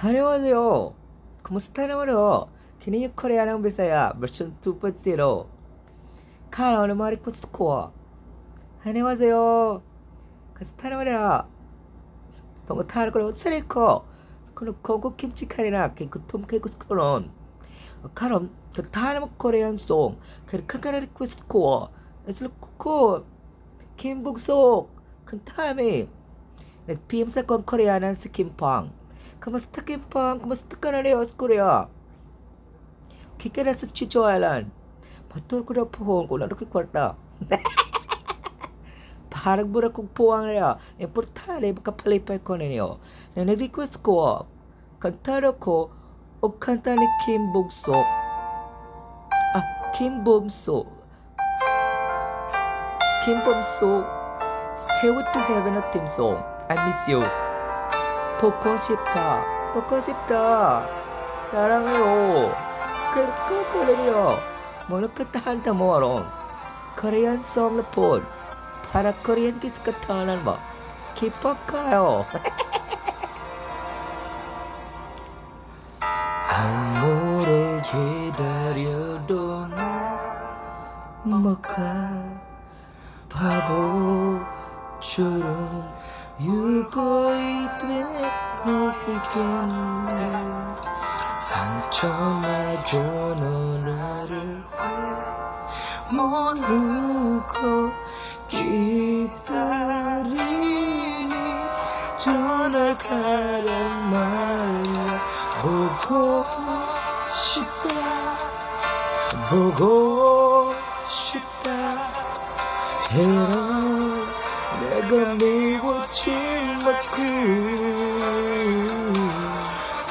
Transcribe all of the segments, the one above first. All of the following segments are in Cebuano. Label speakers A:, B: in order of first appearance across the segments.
A: 안녕하세요. Kumusta naman ho? Kini yung Koreanong Bisaya version 2.0. Karon mga request ko. 안녕하세요. Kumusta naman ho? Pangutahan ko na ko. Kuno kogo kimchi karina kay gutom kay gusto. Karon katahan mo Korean song. Kaya kakara request ko. Aslo ko Kim Bugsok. Kantame. Nag-PM sa kong Koreanan si Kim Pang. Kamusta Kim Pang? Kamusta ka na rin sa Korea? Kika na sa Chicho Island. Patol ko na puhon ko na kwarta. Parang mura kong puwang niya. Importante, makapalipay ko ninyo. Na nag-request ko, kanta na ko, o kanta ni Kim Bumsok. Ah, Kim Bumsok. Kim Bumsok, Stairway to Heaven na theme song. I miss you. 보고 싶다. 보고 싶다. 사랑해요. 그렇게 걸려요. 뭐는 한타 mo Korean song na po. Para Korean kiss katanan mo. K-pop kayo.
B: 아무리 기다려도 나 뭐가 바보처럼 울고 있네. 상처 말줘. 너 나를 왜 모르고 기다리니. 전화가란 말이야. 보고 싶다, 보고 싶다. 해라 내가 미워질 만큼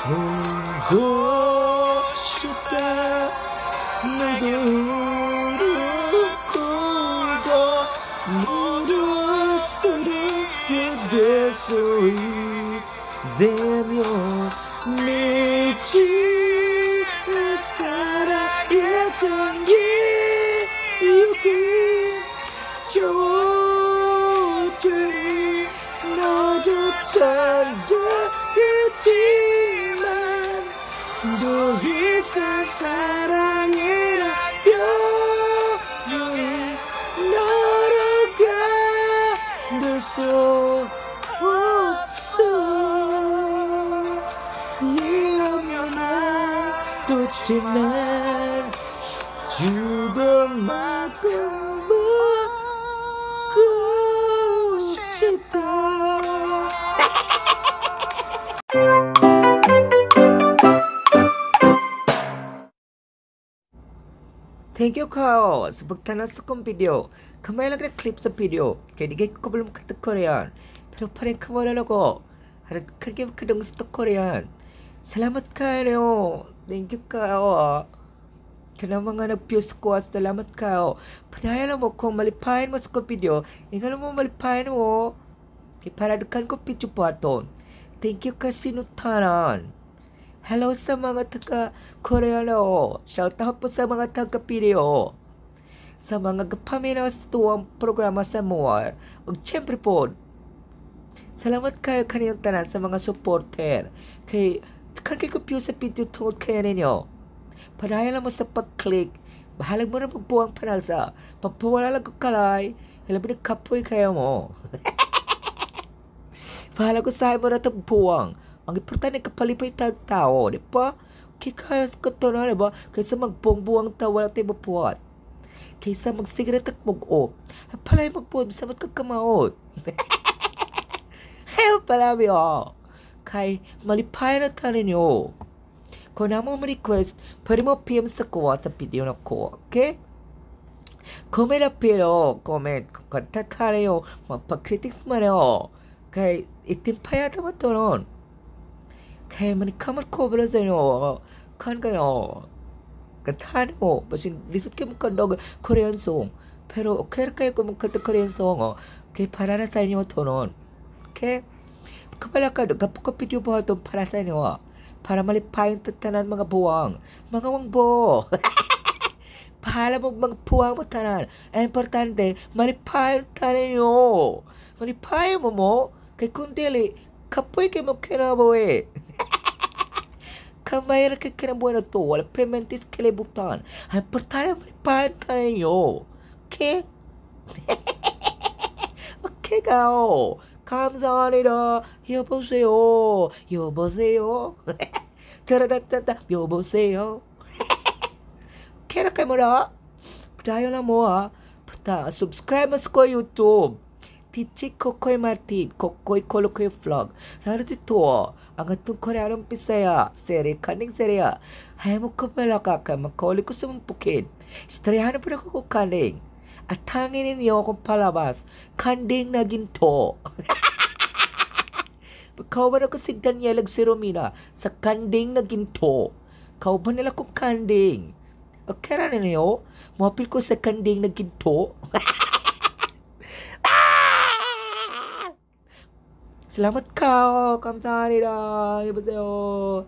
B: 울고 싶다. 내가 울고 모두 소리가 될 수 있다면 미친 사랑했던 기억이 좋더니 너도 잘되겠지만 더 이상 사랑이라 표현이 너로 가둘 수 없어. 이러면 안 되지만 죽음만큼 보고 싶다.
A: Thank you kao sa pagtanaw sa kong video. Kamay lang na clip sa video. Kaya di ko kabalo makata Korean. Pero parang kamala ko. Harap kaya kadang sa Korean. Salamat kayo. Thank you kao. Kana mga nag-views ko, salamat kayo. Padayon mo kung malipayin mo sa kong video. Ikaw mo malipayin mo. Kaya para dukan ko picture button. Thank you kasi nutanan. Hello sa mga taga Koreano. Shout out po sa mga taga video. Sa mga kapaminaw sa tuwang programa sa Muar. Ug syempre po, salamat kayo kaniyong tanan sa mga supporter. Kay kan kay ko view sa video tungod kayo ninyo. Padayon lang mo sa pag-click. Bahalag mo na magbuwang panalsa. Pagpawala lang ko kalay. Hilabi na kapoy kayo mo. Bahala ko sa mo na itong buwang. Ang importante kapalipay tag tao, di ba? Kikayas ka to na, di ba? Kaysa magbuwang-buwang tao, wala tayo mapuhat. Kaysa magsigaret at mag-o. Palay magbuwang, bisa magkakamaot. Hayo pala oh. Kay malipay na tayo ninyo. Kung na mo request, pwede mo PM sa ko sa video na ko, okay? Comment na pero, comment, kanta tayo, magpa-critics man yo. Kay itim pa yata mo to nun. Kay manikamat ko ba sa inyo? Kan kayo. Kantahan mo. Basin lisod kayo magkandog Korean song. Pero okay kayo kung magkanta Korean song. Oh. Kay para na sa inyo to nun. Okay? Kapala ka, kapag ka video ba ito para sa inyo. Para malipayin tatanan mga buwang. Mga wangbo. Pahala mo mga puwang mo tanan. Ang importante, malipayin tanan nyo. Malipayin mo mo. Kay kung dili, kapoy kay mo kinabuhi. Kamay ra kay kinabuhi na to. Wala paymentis kalibutan. Ay, importante malipayan ka ninyo. Okay? Okay 가요. 감사합니다. 여보세요. 여보세요. 따라따따 여보세요. Kaya kayo mo na. Padayon na mo ha. Pata, subscribe mas ko YouTube. Tichi Kokoy Martin, Kokoy Kolokoy Vlog. Narito ito, ang atong Koreanong Bisaya, seri kaning serya. Hay mo ko pala ka kay makuli ko sa mong bukid. Istoryahan po na ko kaning. At tangin ninyo akong palabas, kanding na ginto. Kauban ako si Daniel ag si Romina sa kanding na ginto. Kauban nila kong kanding. Okay ra ninyo? Muapil ko sa kanding na ginto. Ah! Salamat ka. 감사합니다. 여보세요.